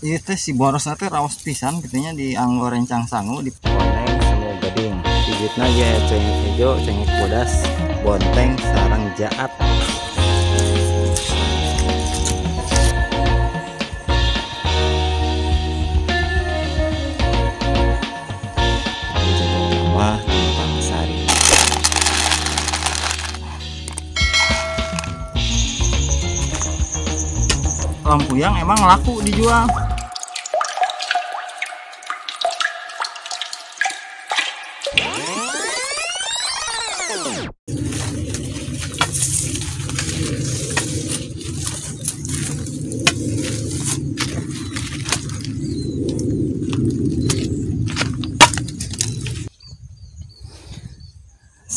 Ieu teh si borosna teh raos pisan gitunya di anggo rencang sangu di bonteng semu gading. Bibitna ge cengek hejo, cengek bodas, bonteng sarang jaat. Mah tumpang sari. Lampuyang emang laku dijual.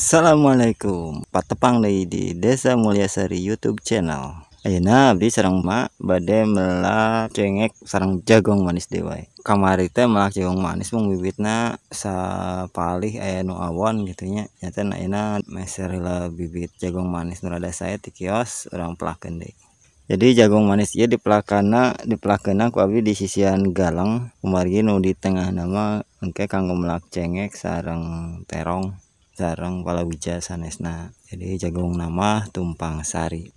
Assalamualaikum, patepang deui di Desa Mulyasari YouTube channel. Ayeuna abdi sareng mak bade melak cengek sareng jagong manis deui wae. Kamari teh melak jagong manis mung bibitna sapalih aya nu awon kitu nya. Nyata ayeuna meser heula bibit jagong manis nu rada sae ti kios urang pelakeun deui. Jadi jagong manis ieu dipelakeunna ku abdi di sisian galang, kumargi nu di tengahna mah engke kanggo melak cengek sareng terong sareng palawija sanesna. Jadi jagung nama tumpang sari.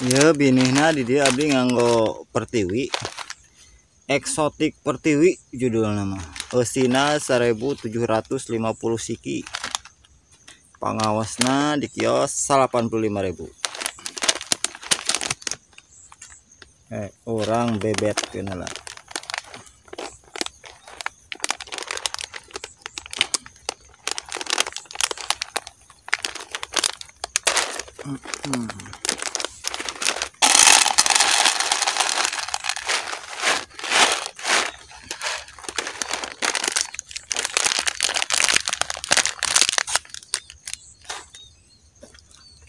Ieu binihna di dieu abdi nganggo pertiwi. Eksotik pertiwi judulna mah. Eusina 1750 siki. Pangawasna di kios 85.000. Orang bebet keun lah.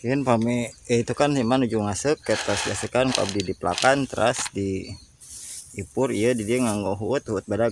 Mungkin pami itu kan iman ujung ngasek ketas biasakan abdi dipelakan terus di ipur iya di dia nganggo huut huut badag.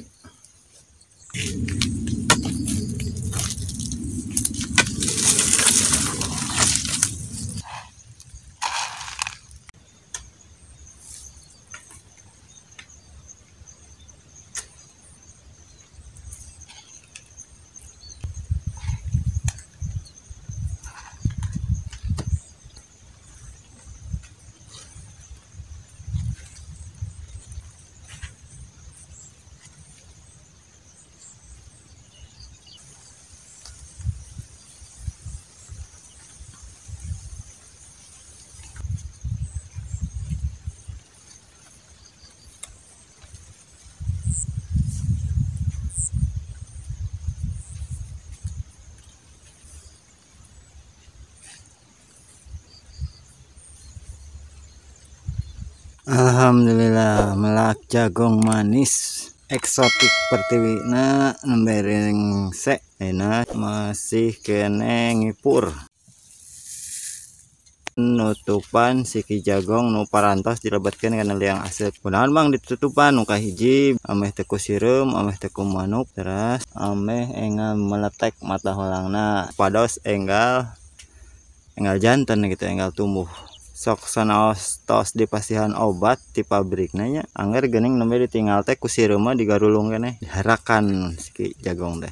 Alhamdulillah melak jagong manis eksotik pertiwi na nembe rengse enak masih kene ngipur nutupan siki jagong nu parantos dilebetkeun kana liang aseup. Kunaon bang ditutupan nu kahiji ameh teu ku sireum ameh teu ku manuk teras ameh enggal meletek mata holangna pados enggal enggal janten gitu enggal tumbuh. Sok sanaos tos dipasihan obat di pabrikna nya angger geuning nembe ditinggal teh ku sireum mah digarulung keneh diharakan siki jagong teh.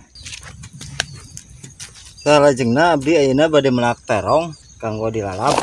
Salajengna abdi ayeuna bade melak terong kanggo dilalap.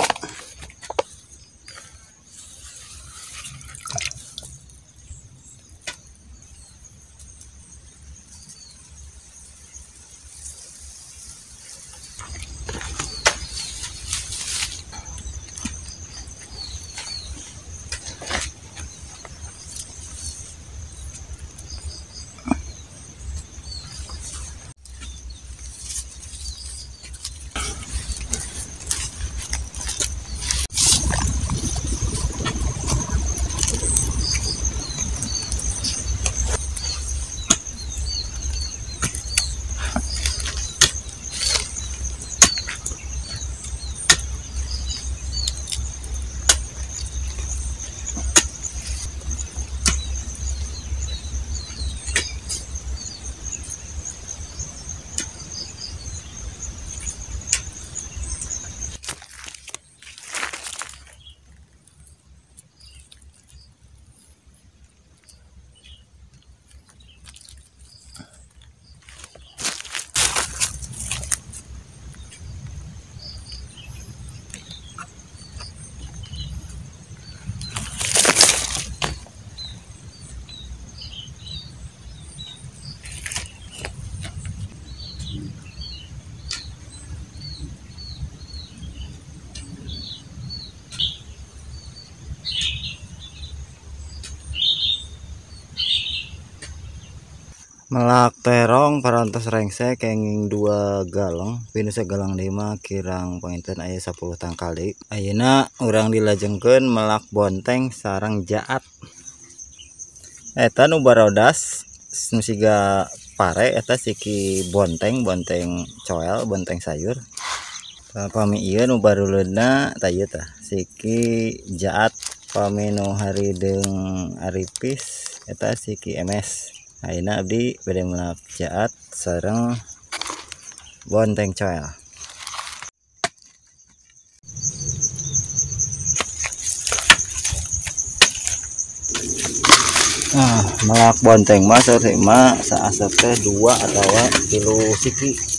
Melak terong parantos rengse kenging 2 galeng, pinu sagalang 5 kirang panginten aya 10 tangkal deui. Ayeuna urang dilajengkeun melak bonteng sareng jaat. Eta nu barodas nu siga pare eta siki bonteng, bonteng coel, bonteng sayur. Tah pami ieu nu baruleudna tah ieu tah siki jaat, pami nu harideung aripis eta siki emes. Ayeuna abdi bade melak jaat sareng bonteng coel. Nah, melak bonteng mah saur mah saasep teh 2 atawa 3 siki.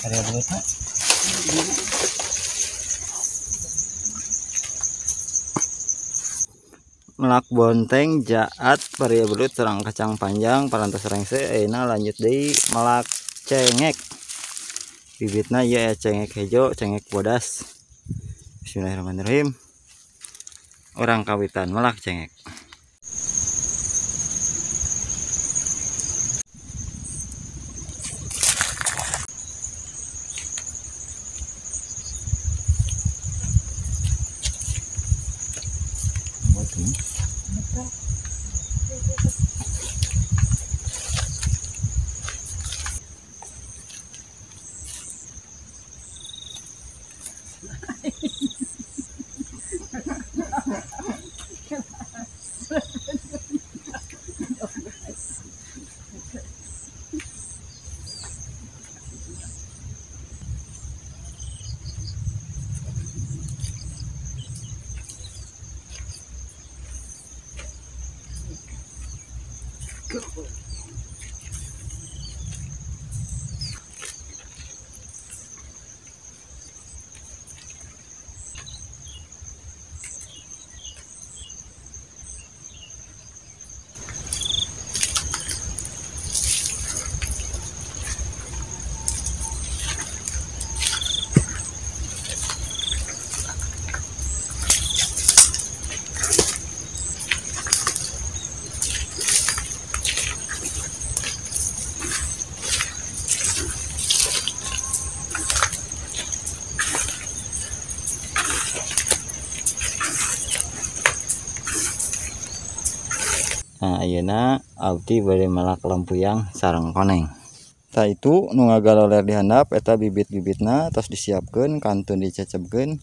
Area belutna. Melak bonteng jaat paria belut sareng kacang panjang parantos rengse. Ayeuna lanjut deui melak cengek. Bibitna ieu aya cengek hejo, cengek bodas. Bismillahirrahmanirrahim. Urang kawitan melak cengek. Nah, ayeuna abdi bade melak lempuyang sareng koneng. Tah itu nu ngagaloler di handap eta bibit-bibitna tos disiapkeun kantun dicecebkeun.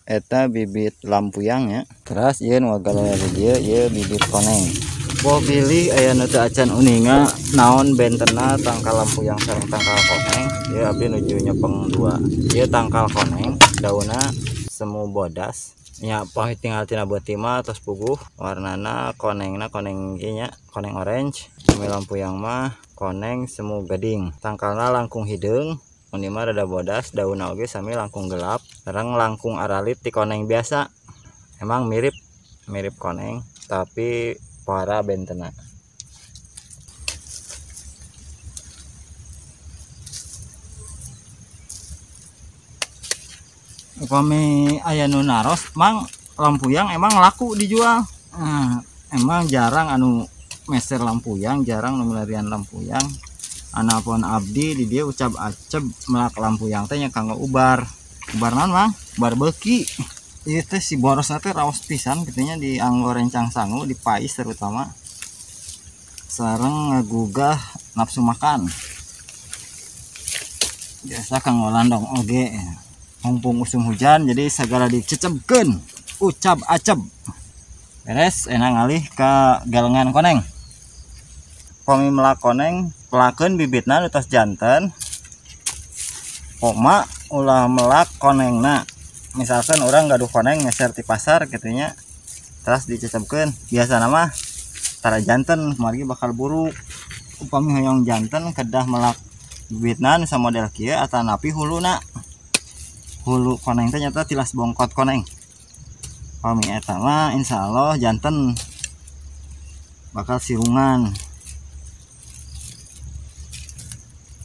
Eta bibit lampuyang ya. Teras ieu nu ngagaloler di dieu ieu bibit koneng. Boh bilih aya nu teu acan uninga naon bentena tangkal lampuyang sareng tangkal koneng. Ieu abdi nuju nyepeng 2. Ieu tangkal koneng daunna semu bodas. Nya pahit tinggal tina beuti mah tos puguh warnana konengna koneng ieu nya koneng orange. Pami lampuyang mah koneng semu gading. Tangkalna langkung hideung, mun ieu mah rada bodas, daunna oge sami langkung gelap, sareng langkung aralit ti koneng biasa. Emang mirip mirip koneng tapi para bentena. Upami aya nu naros mang lampuyang emang laku dijual. Nah, emang jarang anu meser lampuyang, jarang nu milarian lampuyang. Anapun abdi di dieu ucap aceb melak lampuyang teh nya kanggo ubar. Ubar naon mang? Ubar beuki. Ieu teh si borosna teh raos pisan kitu nya di anggo rencang sangu, di pais terutama. Sareng ngagugah nafsu makan. Biasa kanggo landong oge. Mumpung musim hujan jadi segala dicecebkeun, ucap aceb. Beres, enak ngalih ke galengan koneng. Pami melak koneng, pelakeun bibitna nu tos janten. Pokma ulah melak konengna. Misalkan orang gaduh koneng meser di pasar kitu nya, terus dicecebkeun. Biasana mah Tara janten margi bakal buruk. Upami hoyong janten kedah melak bibitna nu samodel kieu atanapi huluna. Hulu koneng teh nyata tilas bongkot koneng. Pami eta mah insyaallah janten bakal sirungan.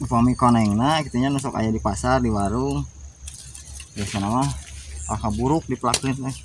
Upami konengna kitu nya nu sok aya di pasar, di warung. Biasana mah bakal buruk dipelakeun teh.